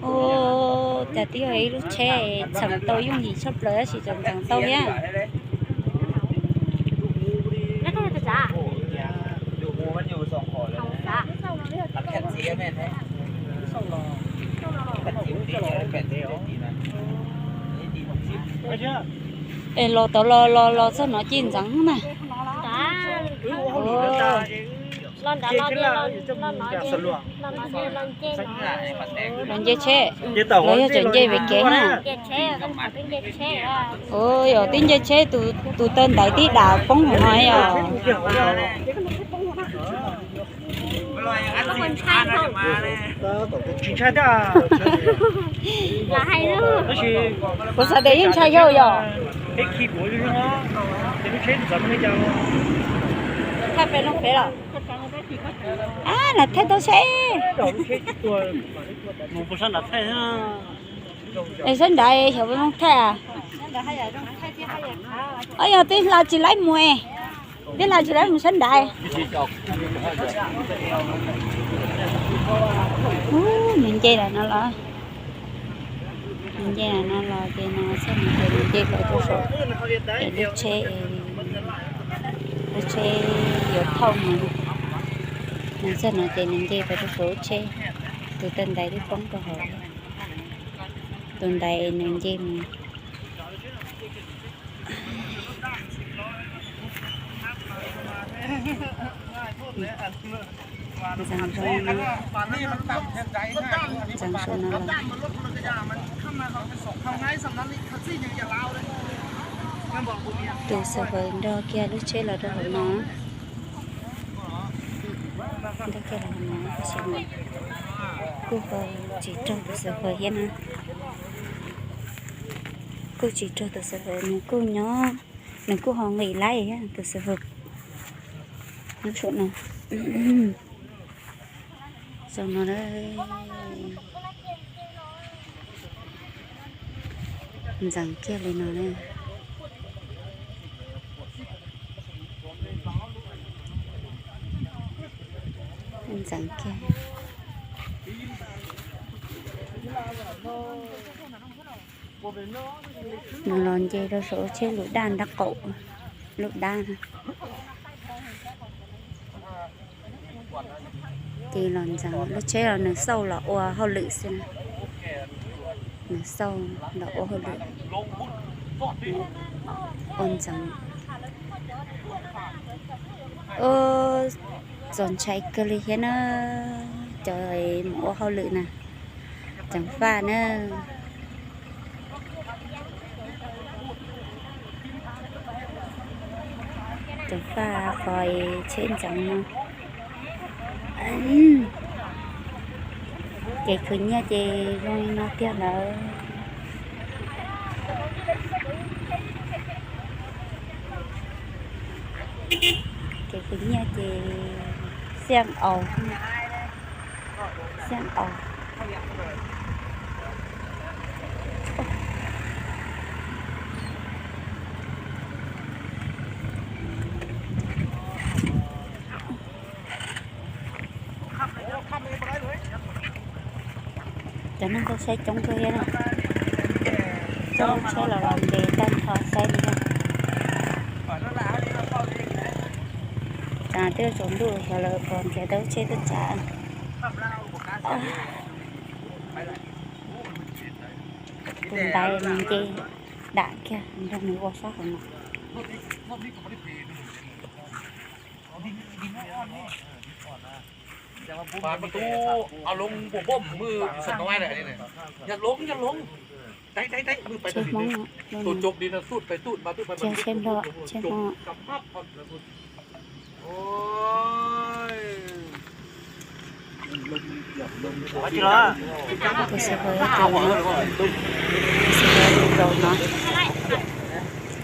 Ua cas twb yog ib lub tsheb txheem tau yooj yim tshaj plaws tab sis tseem ntxeev tau thiab. Es los tau los los los txog no ces ntxeev na. Los nce tsheb, los yog tseem nce pem kev na. Ua yog twb nce tsheb, tus taw ntaiv twb dam poob hauv no yog. Kuv xav tias yeej ntshai yau yog. Thaij pem no pem los. Ab, lam thaij tau seb. Es sab nrad xyov puas zoo thaij. Ab, yog twb hla tsis laib mus. Twb hla tsis laib mus sab nrad. Nws nce lawm no los. Nws nce lawm no los ces no txog no ces nws nce pem rau saum es lub tsheb, lub tsheb yuav thauj no. Nws txog no ces nws nce pem rau saum lub tsheb. Tus taw ntaiv twb poob rau hauv. Tus ntaiv nws nce mus. Ntxeev zoo, ntxeev zoo no los. Tus xov fawb nrog kiag lub tsheb los rau hauv no. Nrog kiag los hauv no tab sis kuj ho tsis raug tus xov fawb thiab na. Kuj tsis raug tus xov fawb, nws kuj nyob, nws kuj ho nqis laib thiab tus xov fawb. Nyob saum no. Saum no na. Ntxeev kiag li no na. Ntxeev kiag. Nws los nce rau saum lub tsheb lub dab nrab qaum, lub dab no. Ces los ntxeev, lub tsheb los nws xauj los ua hauj lwm xwb na. Nws xauj los ua hauj lwm, ua ntxeev. Ua, txaus ntshai kawg li thiab na, cov mus ua hauj lwm na, ceev faj na. Ceev faj qhov tsheb ntxeev no. Kev khwv nyiaj ces zoo li no tiag lawm. Kev khwv nyiaj ces xiaj aus, xiaj aus. Cov neeg tuaj saib coob kawg thiab na. Coob, tsheb los los nres tag nrho saib li na. Tsam twb tsaus ntuj xyov lawv puas nrhiav tau tsheb tuaj tsav. Tus ntaiv nws nce dam kiag nrog nws ua sab hauv no. Tsheb Hmoob, tsheb Hmoob, tsheb Hmoob. Tus xib hwb tus no, tus xib hwb tus no.